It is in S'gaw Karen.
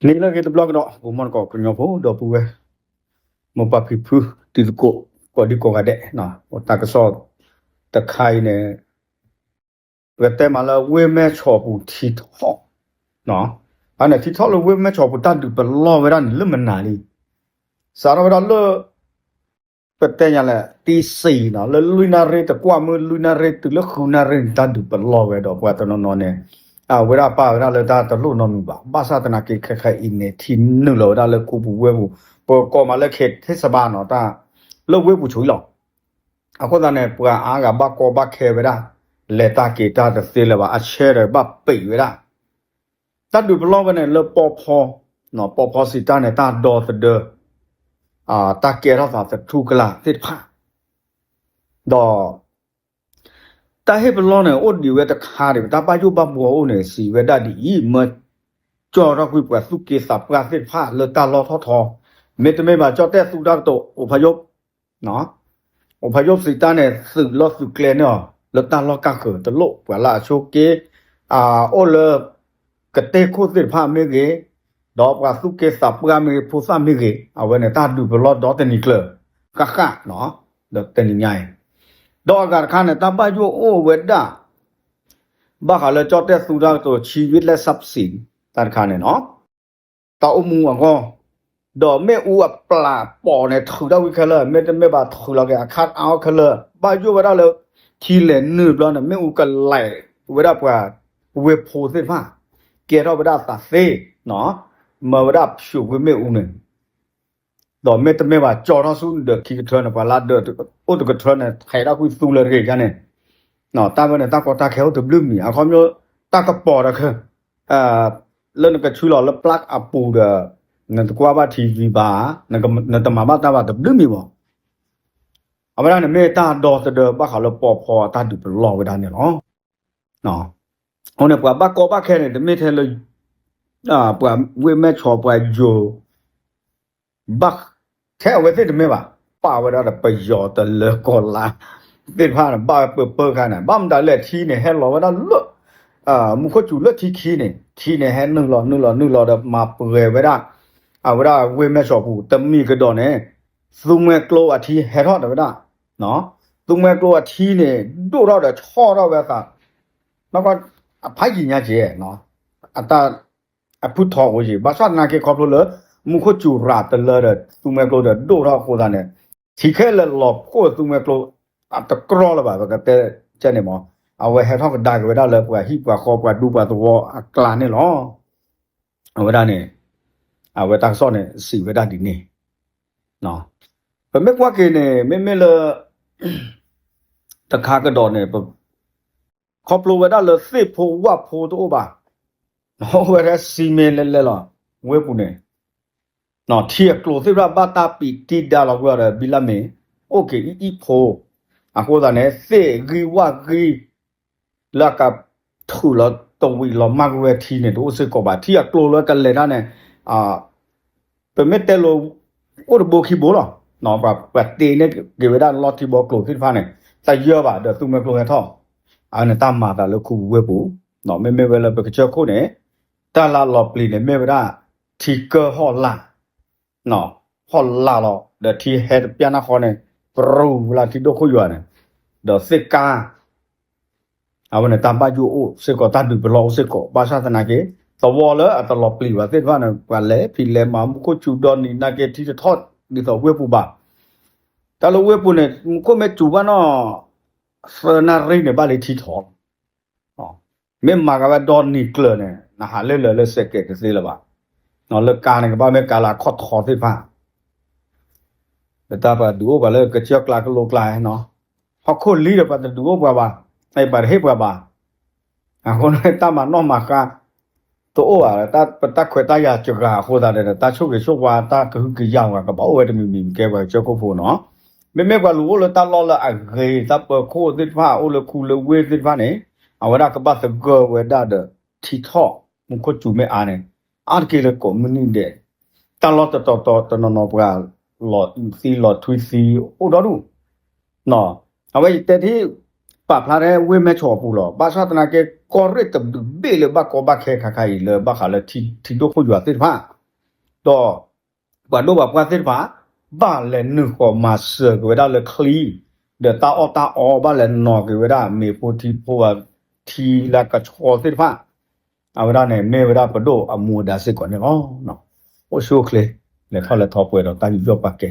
န့ၣ်လၢအဂ့ၤတဘျီကဒီး ပမီၢ်တကိးကညီဖိဒီပုၢ်ဝဲၢ် မိၢ်ပၢ်ဖံဖု တံၤသကိး ကိးဒံကိးဂၤဒဲး, တၢ်ကစီၣ်တခါအံၤန့ၣ် ပကတဲမးလၢဝ့ၢ်မဲၢ်ဆီးပူၤထံထီၣ်, အန့ၣ်ထံထီၣ်လၢဝ့ၢ်မဲၢ်ဆီးပူၤ တၢ်ဒုးပလီၢ်ဝဲဒၣ်န့ၣ် လၢမနုၤလံ, စးထီၣ်ဝဲဒၣ်လၢ ပတဲညါလဲၣ် တံစံနီၤ လၢလွံၢ်နၣ်ရံၣ် တကွၢ်မုၢ်လွံၢ်နၣ်ရံၣ် တုၤလၢဃုနၣ်ရံၣ်န့ၣ် တၢ်ဒုးပလီၢ်ဝဲဒီးပှၤတနီၤနီၤန့ၣ် အဝဲဒၣ်ပာ်ဝဲဒၣ်လၢတၢ်တလိၣ်နီတမံၤဘၣ်. ဘၣ်ဆၣ်သနာ်က့ခဲခဲအံၤန့ၣ် ထံနုာ်လီၤဝဲဒၣ်လၢခူပူၤဝ့ၢ်ပူၤ, ပကိးမးလၢ ခ့ထ့စဘါနီၤ တၢ်လၢဝ့ၢ်ပူၤဆိအံၤလီၤ. အဃိသတးန့ၣ် ပှၤအါဂၤဘၣ်ကီဘၣ်ခဲဝဲဒၣ် လဲၤတၢ်က့ၤတၢ်တသ့လၢၤဘၣ် အဆဲဒီးဘၣ်ပံးဝဲဒၣ် တၢ်ဒုးပလီၢ်ဝဲန့ၣ်လၢပီဖီ, ပီဖီစံးတၢ်န့ၣ် တၢ်ဒီသဒၢ တၢ်ကဲထီၣ်သးသထူကလာ်သ့ၣ်တဖၣ်, ဒီး တၢ်ဟ့ၣ်ပလီၢ်န့ၣ် အိၣ်ဒံးဝဲတခါဒံး ပတၢ်ဘၣ်ယိၣ်ဘၣ်ဘှီအိၣ်န့ၣ် စံးဝဲဒၣ်ဒ်အံၤ, မၢကၠီထီၣ်ကွံာ်ပှၤသူၣ်က့သးပှၢ်သ့ၣ်တဖၣ်လၢတၢ်လီၢ်ထီၣ်ထီ, မ့တမ့ၢ်ဘၣ် ကၠီၣ်တဲၣ်သူတၢ်ကတိၤ အိၣ်ဖးယိၣ် အိၣ်ဖးယိၣ်စံးတၢ်န့ၣ် သုးလီၢ်သုးကျဲန့ၣ်အီၤ လၢတၢ်လီၢ်ကၢ်ဃၢၤတလိၣ် ပှၤလၢအဆိးက့ အိၣ်လၢ ကတ့ၢ်ခိၣ်သ့ၣ်တဖၣ်မ့ၢ်ဂ့ၤ, ဒီးပှၤသူၣ်က့သးပှၢ်မ့ၢ်ဂ့ၤ ဖိသၣ်မ့ၢ်ဂ့ၤ အဝဲန့ၣ် တၢ်ဒုးပလီၢ်ဒီတနံၤကျၢၤ ဃၣ်ဃၣ်နီၤ, ဒီးတနံၤညါအံၤ ဒီးအဂၤတခါန့ၣ် တၢ်ဘၣ်ယိၣ်အိၣ်ဝဲဒၣ် ဘၣ်ဃးလၢကၠီၣ်တဲၣ်သူတၢ်ကတိၤ ဆံဝံၣ်လဲၣ်ဆပ်စံး တၢ်တခါန့ၣ်နီၤ တၢ်အိၣ်မူအဂီၢ်, ဒီးမ့ၣ်အူအပျၢ်ပိာ်န့ၣ် ထုးထီၣ်ဝံၤခဲလၢာ် မ့တမ့ၢ်ဘၣ်ထုးလီၤက့ၤအခးအါအီၣ်ခဲလၢာ် ဘၣ်ယိၣ်ဝဲဒၣ်လၢ ထံလဲၤနုာ်တဘျီန့ၣ် မ့ၣ်အူကလဲၤဝဲဒၣ်ပှၤ ဝ့ၢ်ဖိသ့ၣ်တဖၣ် ကဲထီၣ်ဝဲဒၣ်သးသ့, မၢဝဲဒၣ်ဖျိးကွံာ်မ့ၣ်အူန့ၣ် ဒီးမ့တမ့ၢ်ဘၣ် ကၠီထီၣ်ဆူဒီးခံကထၢန့ၣ် ပှၤလၢဒၢးအိၣ်တကထၢန့ၣ် ထဲးထီၣ်ကွံာ်သူလၢတဂ့ၤန့ၣ်, တၢ်ဝဲန့ၣ် တၢ်ကီတၢ်ခဲအိၣ်တဘျုးမံၤ အခီပညီ တၢ်ကပီၤဒီးခဲ လၢနကဆူလီၤလၢပျၢ်အပူၤဒီး နတကွၢ်ဘၣ်ထံဝံၤဘၣ်, နတမၤဘၣ်တၢ်ဘၣ်တဘျုးမံၤဘၣ်. အဝဲဒၣ်န့ၣ်မ့ၢ်တၢ်ဒီသဒၢဘၣ်ဃးလၢပီဖီအတၢ်ဒုးပလီၢ်ဝဲဒၣ်န့ၣ်လီၤ. အဃိန့ၣ် ပှၤဘၣ်ကီဘၣ်ခဲန့ၣ် တမ့ၢ်ထဲလၢ ပှၤဝ့ၢ်မဲၢ်ဆီးပှၤယိၤ ဘၣ် ထဲအဝဲသ့ၣ်တမ့ၢ်ဘၣ်, ပာ်ဝဲဒၣ်ဒီးပယီၤတလၢကီၢ်လါ သ့ၣ်တဖၣ်န့ၣ် ဘၣ်ဝဲပၢပၢခါန့ၣ် ဘၣ်မတၤလဲၣ်ထံန့ၣ် ဟဲလီၤဝဲဒၣ်လၢ မူခိၣ်စူၤလၢထံခံန့ၣ် ထံန့ၣ်ဟဲနုာ်လီၤနုာ်လီၤနုာ်လီၤဒီး မၤပှဲၤဝဲဒၣ် အဝဲဒၣ်ဝ့ၢ်မဲၢ်ဆီးပူၤ တမံၤကဒီးန့ၣ် သူမှဲကျိအထံဟဲထီၣ်ဒီးဝဲဒၣ် သူမှဲကျိအထံန့ၣ် ဒိၣ်ထီၣ်ဒီးဆီၣ်ထီၣ်ဝဲအသး အဖးယံာ်ညါက့ၤ အတၢ် အဖုထီၣ်အိၣ်ယံၤ ဘၣ်ဆၣ်သနာ်က့ခီဖျိလၢ မူခိၣ်စူၤရၤတလၢဒီး သူမှဲကျိဒီးဒိၣ်ထီၣ်အဃိသတးန့ၣ် ထံခဲလၢာ်လီၤခိၣ်သူမှဲကျိ အတကြီလၢၤဘၣ် ပကတဲကဲန့ၣ်မး အဝဲဟဲထီၣ်ကဒါက့ၤဝဲဒၣ်လၢပှၤဟံၣ်ပှၤဃီပှၤဒူပှၤသဝီအကျါန့ၣ်လီၤ. အဝဲဒၣ်န့ၣ် အဝဲတၢ်ကစီၣ်န့ၣ် စံးဝဲဒၣ်ဒ်န့ၣ် ပမ့ၢ်ကွၢ်က့ၤန့ၣ် မ့မ့ၢ်လၢ တခါကဒီးန့ၣ် ခီဖျိဝဲဒၣ်လၢသ့ၣ်ဖိဝၣ်ဖိတအိၣ်ဘၣ်, အိၣ်ဝဲဒၣ်စံမ့ၢ်လဲၣ်လဲၣ်လီၤ. ဝ့ၢ်ပူၤန့ၣ် ထံအကျိၤသ့ၣ်တဖၣ်ဘၣ်တၢ်ပံးတံၢ်ဒါလီၤကွံာ်အီၤဒီး ဘံလၢမ့ၢ် အိၣ်က့ၤအံၣ်အံၣ်ဖိ, အဃိသတးန့ၣ် သ့ၣ်ဂံၢ်ဝၣ်ဂံၢ် လၢအကထုးလီၤတဝံးလီၤမၢ်ကွံာ်ဝဲထံန့ၣ် တအိၣ်စ့ၢ်ကီးဘၣ်. ထံအကျိၤလၢကလဲၤတၢ်န့ၣ် ပမ့ၢ်တဲလိၤ အိၣ်တဘိခံဘိလီၤ. ပှၤတ့န့ၢ်က့ၤဝဲဒၣ်လီထံဘီကျိၤသ့ၣ်တဖၣ်န့ၣ် တယၢဘၣ်ဒီးသူမှဲကျိဟဲထီၣ်, အဝဲန့ၣ်တၢ်မၤသးလၢခူပူၤဝ့ၢ်ပူၤ, မ့မ့ၢ်ဝဲလၢပကစၢၢ်ခိၣ်န့ၣ် တၢ်လၢလီၤပျံၤန့ၣ် မ့ၢ်ဝဲဒၣ်ထံကၢၢ်ဟီၣ်လာ် ဟီၣ်လာ်လီၤ ဒီးထံဟဲတပျၢ်နၢ်ဃီန့ၣ် ပြူၤဝဲလၢထံဒိၣ်ခိၣ်ယွၤန့ၣ် ဒီးသ့ၣ်ကါ အဝဲန့ၣ်တၢ်ဘၣ်ယိၣ်အိၣ်စ့ၢ်ကီး တၢ်ဒုးပလီၢ်အိၣ်စ့ၢ်ကီး ဘၣ်ဆၣ်သနာ်က့ သဝီလၢအတလီၤပျံၤဘၣ်သ့ၣ်တဖၣ်န့ၣ် ပှၤလဲၤဖံးလဲၤမၤ မူခိၣ်စူၤဒီနံၤနာ်က့ ထံတထီၣ်ဒ်သိးဝ့ၢ်ပူၤဘၣ်. တၢ်လၢဝ့ၢ်ပူၤန့ၣ် မူခိၣ်မ့ၢ်စူၤဘၣ်နီၢ် သၢနၣ်ရံၣ်န့ၣ် ဘၣ်လံထံထီၣ် မ့ၢ်မၤကဝဲဒီနံၤကျၢၤန့ၣ် နဟးလၢလၢာ်လၢစဲးကဲးတသ့လၢၤဘၣ်. လၢကါန့ၣ် ကဘၣ်မ့ၢ်ကါလၢအခီၣ်ထီသ့ၣ်တဖၣ် ပတၢ်ပှၤဒုးအိၣ်ပှၤလၢကစၢၢ်ကျါကလိကျါနီၤ, ဟီၣ်ခိၣ်လံဒီးပှၤတဒုးအိၣ်ပှၤဘၣ်, ပှၤတဟ့ၣ်ပှၤဘၣ်. အဃိန့ၣ် တၢ်မၤနီၣ်မၤဃါ တအိၣ်ဘၣ်, ပတၢ်ခွဲးတၢ်ယာ်စှၤအဃိသတးဒီး တၢ်ဆိၣ်ဂ့ၤဆိၣ်ဝါ တၢ်ကဟုကယာ်ဝဲ ကဘၣ်အိၣ်ဝဲတမံၤမံၤ ကဲပှၤကစၢၢ်ခိၣ်ဖိနီၤ. မ့မ့ၢ်ပှၤလူၤအိၣ်လၢတၢ်လီၢ်လၢအဂ့ၤ တၢ်ပၢၤခိၣ်သ့ၣ်တဖၣ် အိၣ်လၢခူလၢဝ့ၢ်သ့ၣ်တဖၣ်န့ၣ် အဝဲဒၣ်ကဘၣ်သဂၢၢ်ဝဲဒၣ်ဒီး ထံထီၣ် မူခိၣ်စူၤမ့ၢ်အါန့ၣ် အါတက့ၢ်လၢကိးမုၢ်နံၤဒဲး တၢ်လီၢ်တတီၤတီၤတနီၤနီၤပှၤ လီၤသံလီၤထွံသံအိၣ်ဒီဒူၣ် အဝဲယတဲထံၣ် ပာ်ဖျါထဲဝ့ၢ်မဲၢ်ဆီးအပူၤလီၤ. ဘၣ်ဆၣ်သနာ်က့ ကီၢ်ရ့ၣ်တဘျုးဘ့ၣ်လၢဘၣ်ကီဘၣ်ခဲခါခါအံၤ လၢဘၣ်ဃးလၢထံဒိၣ်ခိၣ်ယွၤသ့ၣ်တဖၣ် ဒီး ပှၤဒိၣ်ပှၤပှၢ်သ့ၣ်တဖၣ် ဘၣ်လဲၤနုာ်ဃီၤမၤစၢၤက့ၤဝဲဒၣ်လၢချံ ဒီးတၢ်အီၣ်တၢ်အီ ဘၣ်လဲၤနီၤက့ၤဝဲဒၣ် မ့ၤဖိထံဖိဝါ ထံလၢကဆီသ့ၣ်တဖၣ် အဝဲဒၣ်န့ၣ် မ့ၢ်ဝဲဒၣ်ပဒိၣ်အမူအဒါစ့ၢ်ကီးန့ၣ်လီၤ. အိၣ်ဆူၣ်အိၣ်ချ့ လဲၤထီၣ်လဲၤထီပှဲၤဒီးတၢ်ယူးယီၣ်ပာ်ကဲ